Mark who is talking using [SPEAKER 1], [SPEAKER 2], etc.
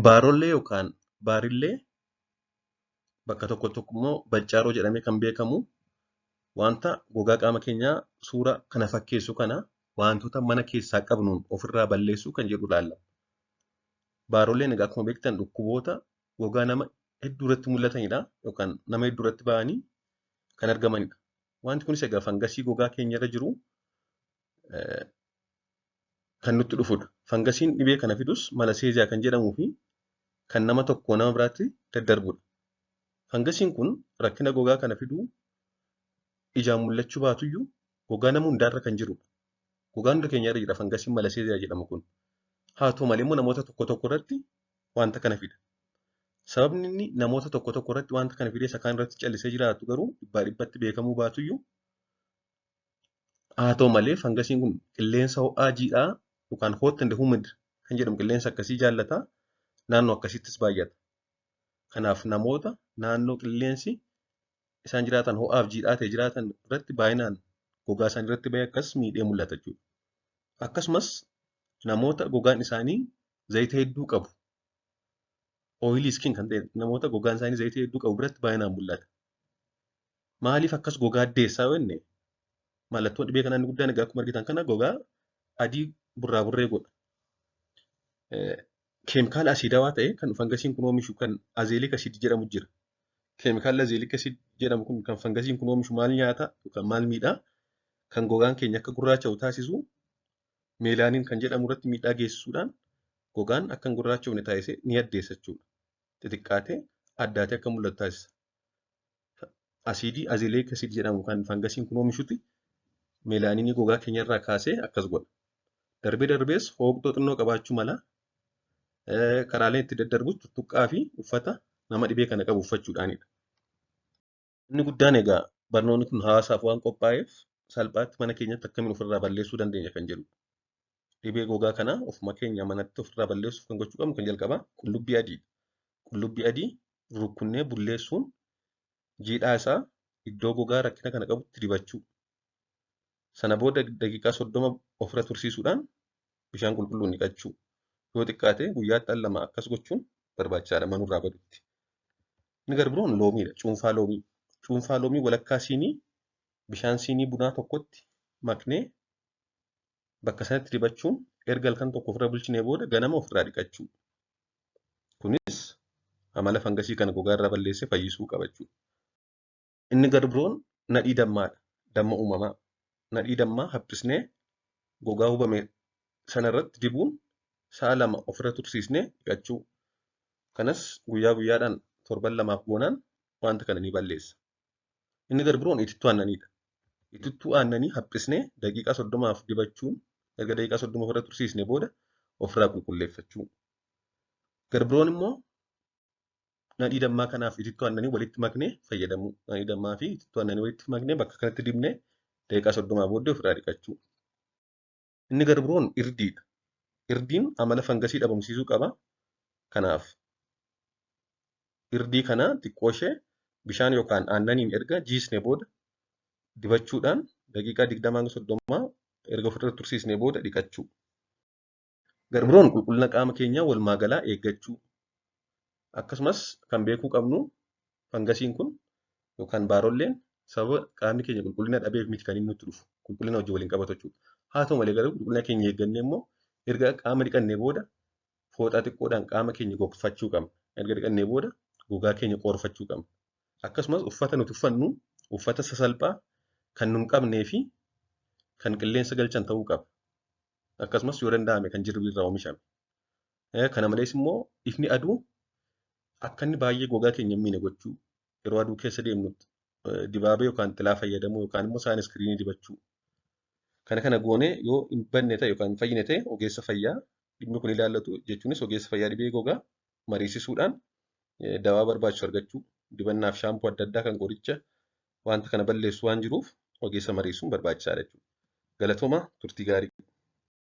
[SPEAKER 1] Baarollee yookaan baarillee, bakka tokko tokko immoo baccaaroo jedhamee kan beekamu, wanta gogaa qaama keenyaa suura kana fakkeessu kana wantoota mana keessaa qabnuun ofirraa balleessuu kan jedhu ilaalla. Baarolleen egaa akkuma beektan dhukkuboota gogaa nama hedduu irratti mul'atanidha yookaan nama hedduu irratti ba'anii kan argamanidha. Wanti kunis egaa fangasii gogaa keenya irra jiru kan nutti dhufudha. Fangasiin dhibee kana fidus malaseeziyaa kan jedhamuu fi kan nama tokkoo nama biraatti daddarbudha. Fangasiin kun rakkina gogaa kana fiduu ijaan mul'achuu baatuyyuu gogaa nama hundaarra kan jirudha. Gogaa hunda keenya irra jira fangasiin malaseeziyaa jedhamu kun. Haa ta'u malee immoo namoota tokko tokko irratti wanta kana fida. Sababni inni namoota tokko tokko irratti wanta kana fidee isa kaan irratti callisee jiraatu garuu dhibbaa dhibbatti beekamuu baatuyyuu, haa ta'u malee fangasiin kun qilleensa ho'aa jiidhaa yookaan hot and humid kan jedhamu qilleensa akkasii jaallata. Naannoo akkasiittis baay'ata. Kanaaf namoota naannoo qilleensi isaan jiraatan ho'aaf jiidhaa ta'e jiraatan irratti baay'inaan gogaa isaanii irratti bahee akkas miidhee mul'ata jechuudha. Akkasumas namoota gogaan isaanii zayita hedduu qabu, oily skin kan ta'e, namoota gogaan isaanii zayita hedduu qabu biratti baay'inaan mul'ata. Maaliif akkas gogaa addeessaa yoo jenne, mallattoon dhibee kanaa inni guddaan egaa akkuma argitan kana gogaa adii burraaburree godha. Keemikaala asiidawaa ta'e kan fangasiin kun oomishu kan azelaic acid jedhamu jira. Keemikaalli azelaic acid jedhamu kun kan fangasiin kun oomishu maal nyaata yookaan maal miidhaa? Kan gogaan keenya akka gurraacha'u taasisu melanin kan jedhamu irratti miidhaa geessisuudhaan gogaan akka hin gurraachofne taasisee ni addeessa jechuudha. Xixiqqaatee addaatee akka mul'atu taasisa. Asiidii azelaic acid jedhamu kan fangasiin kun oomishuti melaninii gogaa keenya irraa kaasee akkas godha. Darbee darbees hooqxoo xinnoo qabaachuu mala. Karaaleen itti daddarbu tuttuqqaa fi uffata nama dhibee kana qabu uffachuudhaanidha. Inni guddaan egaa barnoonni kun hawaasaaf waan qophaa'eef salphaatti mana keenyatti akkamiin ofirraa balleessuu dandeenya kan jedhudha. Dhibee gogaa kana ofuma keenya manatti ofirraa balleessuuf kan gochuu qabnu kan jalqabaa qullubbii adiidha. Qullubbii adii rukkunnee bulleessuun jiidhaa isaa iddoo gogaa rakkina kana qabutti dibachuu. Sana booda daqiiqaa 30 ofirra tursiisuudhaan bishaan qulqulluun dhiqachuu. Yoo xiqqaate guyyaatti al lama akkas gochuun barbaachisaadha manurraa badutti. Inni gara biroon loomiidha. Cuunfaa loomii. Cuunfaa loomii walakkaa siinii bishaan siinii bunaa tokkotti maknee bakka sanatti dibachuun erga halkan tokko ofirra bulchinee booda ganama ofirraa dhiqachuu. Kunis amala fangasii kana gogaa irraa balleessee fayyisuu qaba jechuudha. Inni gara biroon nadhii dammaadha. Damma uumamaa. Nadhii dammaa haphisnee gogaa hubame sanarratti dibuun sa'a 2 ofirra tursiisnee dhiqachuu. Kanas guyyaa guyyaadhaan torban 2f goonaan wanta kana ni balleessa. Inni gara biroon itittuu aannaniidha. Itittuu aannanii haphisnee daqiiqaa 30f dibachuun erga daqiiqaa 30 ofirra tursiisnee booda ofirraa qulqulleeffachuu. Gara biroon immoo nadhii dammaa kanaaf itittuu aannanii walitti maknee fayyadamuu. Nadhii dammaa fi itittuu aannanii walitti maknee bakka kanatti dibnee daqiiqaa 30 booddee ofirraa dhiqachuu. Inni gara biroon irdiidha. Irdiin amala fangasii dhabamsiisuu qaba. Kanaaf irdii kana xiqqoo ishee bishaan yookaan aannaniin erga jiisnee booda dibachuudhaan daqiiqaa 20 hanga 30 erga ofirra tursiisnee booda dhiqachuu. Gara biroon qulqullina qaama keenyaa walumaa galaa eeggachuu. Akkasumas kan beekuu qabnu fangasiin kun yookaan baarolleen sababa qaamni keenya qulqullina dhabeef miti kan inni nutti dhufu. Qulqullina wajjin waliin qabatu jechuudha. Haa ta'u malee garuu qulqullina keenya eeggannee immoo erga qaama dhiqannee booda fooxaa xiqqoodhaan qaama keenya gogfachuu qabna. Erga dhiqannee booda gogaa keenya qoorfachuu qabna. Akkasumas uffata nuti uffannu uffata sasalphaa kan nun qabnee fi kan qilleensa galchan ta'uu qaba. Akkasumas yoo danda'ame kan jirbii irraa oomishame. Kana malees immoo ifni aduu akka inni baay'ee gogaa keenya hin miine gochuu, yeroo aduu keessa deemnu dibaabee yookaan xilaa fayyadamuu yookaan immoo sunscreenii dibachuu. Kana kana goonee yoo hin badne ta'e yookaan hin fayyine ta'e ogeessa fayyaa dhimmi kun ilaallatu, jechuunis ogeessa fayyaa dhibee gogaa mariisisuudhaan dawaa barbaachisu argachuu, dibannaaf shaampuu adda addaa kan qoricha wanta kana balleessu waan jiruuf ogeessa mariisuun barbaachisaadha jechuudha. Galatooma, turtii gaarii.